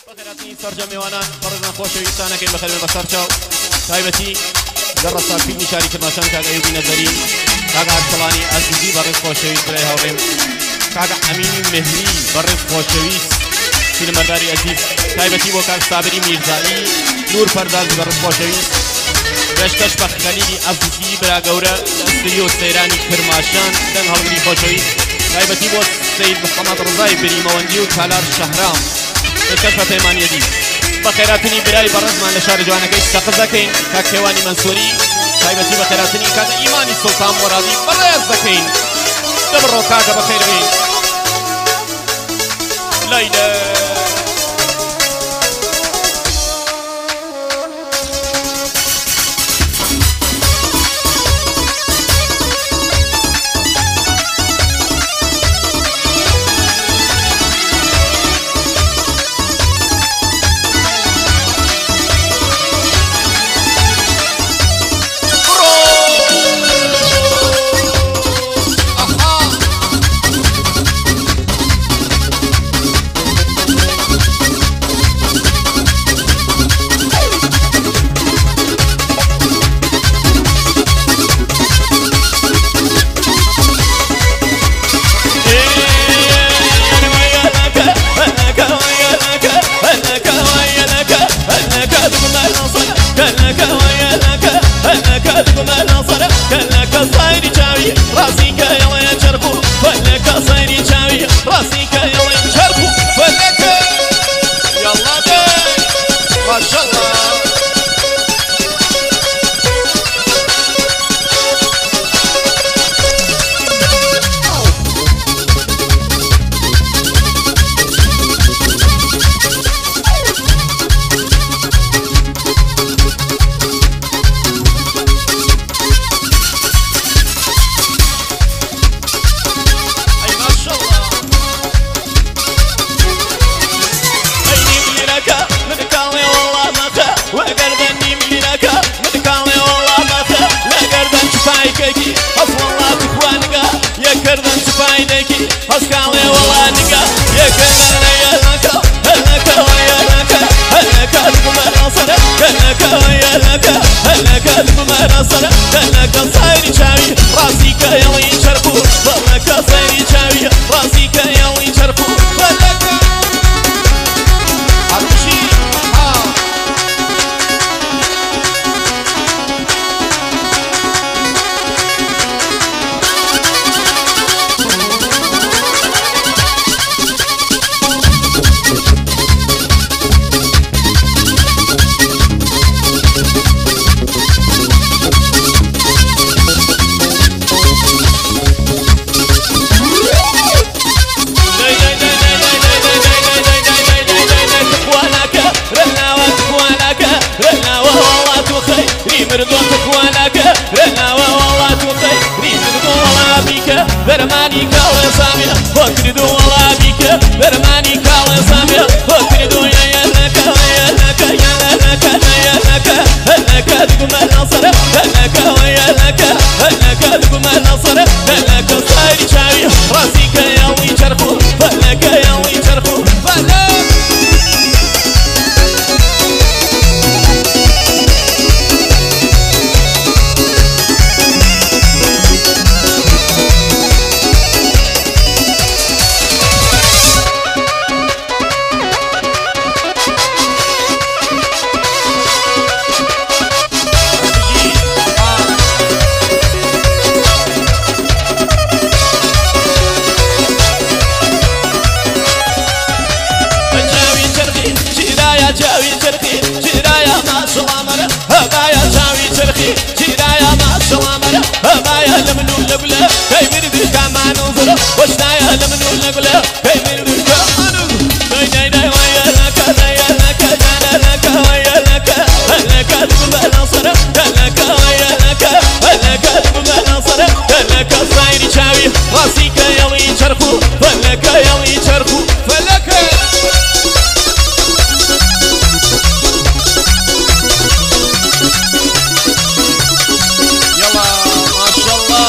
بەخێراتنی سەرجەم مێوانان بەڕێزان خۆشەویستانەکەین بەخێربێن بەسەر چاو تایبەتی لە ڕەسا فیلمی شاری کرماشان کاک ئەیوبی نەزەری کاک ئارسەڵانی ئەزیزی بەڕێز خۆشەویست برای هاوڕێم کاک ئەمینی مهری بەڕێز خۆشەویست فیلمبەرداری ئەزیز تایبەتی بۆ کاک سابری میرزایی نور پەردازی بەڕێز خۆشەویست پێشکەش بە خەلیلی ئەزیزی برا گەورە لە ئەستریۆ سەیرانی کرماشان دەنگ هەڵگری خۆشەویست تایبەتی بۆ سەید محەممەد ڕزای بریمەوەندی و تالار شەهرام پێشکەش بە پەیمان یەدی بەخێراتنی برای بەڕێزمان لە شارە جوانەکەی سەقز دەکەین کاک کێوانی مەنسوری تایبەتی بەخێراتنی کاکە ئیمانی سوڵتان مۆرادی بەڕێز دەکەین دەبڕۆ کاکە بەخێر بین لایدە. يلا ما شاء الله.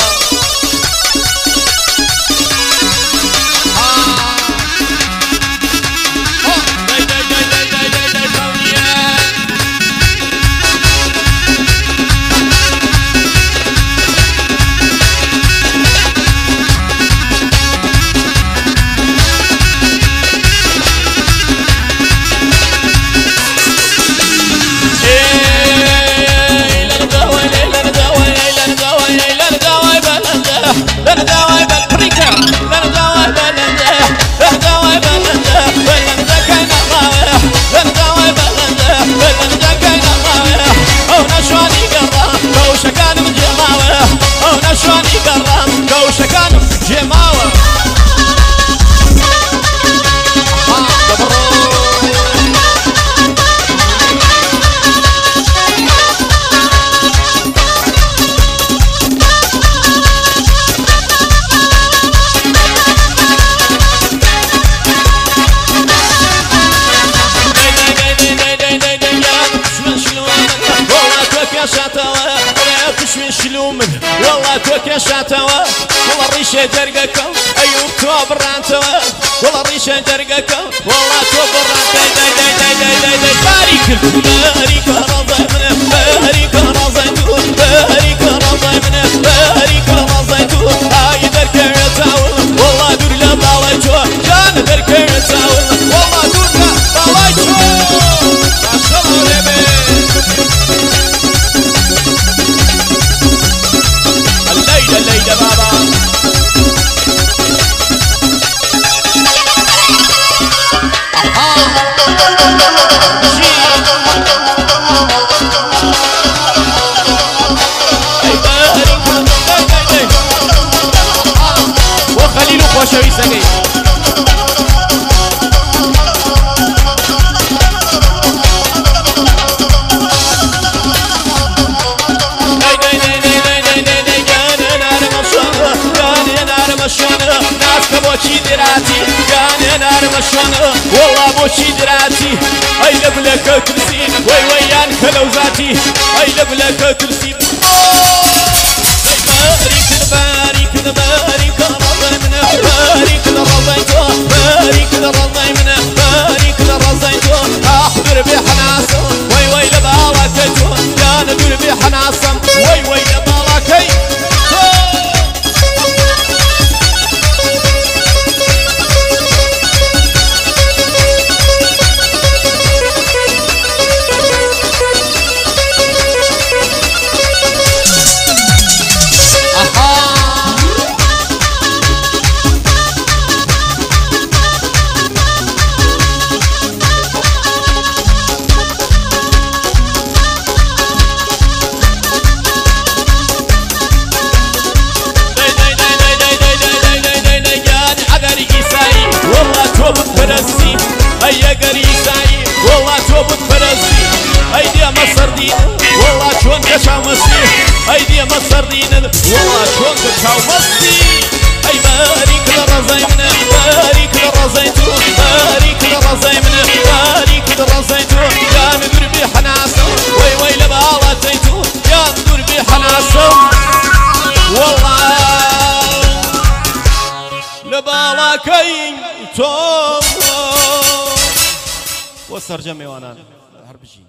و من وەڵا تۆ کێشاتەوە وەڵا ڕیشێ جەرگەکەم ئەیوب تۆ بڕانتەوە وەڵا ڕیشێ جەرگەکەم وەڵا تۆ بڕانت دای دای دای دای دای دای دای باری کرد باری کە ڕەزای منە باری کە ڕەزای تو باری کە ڕەزای منە باری کە ڕەزای تو ئای دەرکەوێ چاوم وەڵا دوور لە باڵای تۆ جان دەرکەوێ چاوم وەڵا دوور لە باڵای تۆ ماشەڵڵا لێ بێ. الليلة الليلة بابا وخليل خوشويسكي بۆچی دراتی گانێ نارمەشۆنە وەڵا بۆچی دراتی ئەی لە بلەکە ترسی وەی وەیان کە لەو زاتی ئەی لە بلەکە ترسی باریک باریک ڕەزای منە باریک ڕەزای تۆ باریک ڕەزای منە باریک ڕەزای تۆ ئاح دوور بێ حەناسم وەی وەی لە باڵاکەی تۆ گیانە دوور بێ حەناسم وەی وەی لە باڵاکەی تۆ. ئەی دێمە سەردینن وەڵا چۆن کە چاومەستی ئەی باریک لە ڕەزای منە باریک لە ڕەزای تۆ باریک لە ڕەزای منە باریک لە ڕەزای تۆ گیان دوور بێ حەناسم وەی وەی لە باڵاتەی تۆ گیان دوور بێ حەناسم وەڵا لە باڵاکەی تۆ. بۆ سەرجەم میوانان هەر بژین.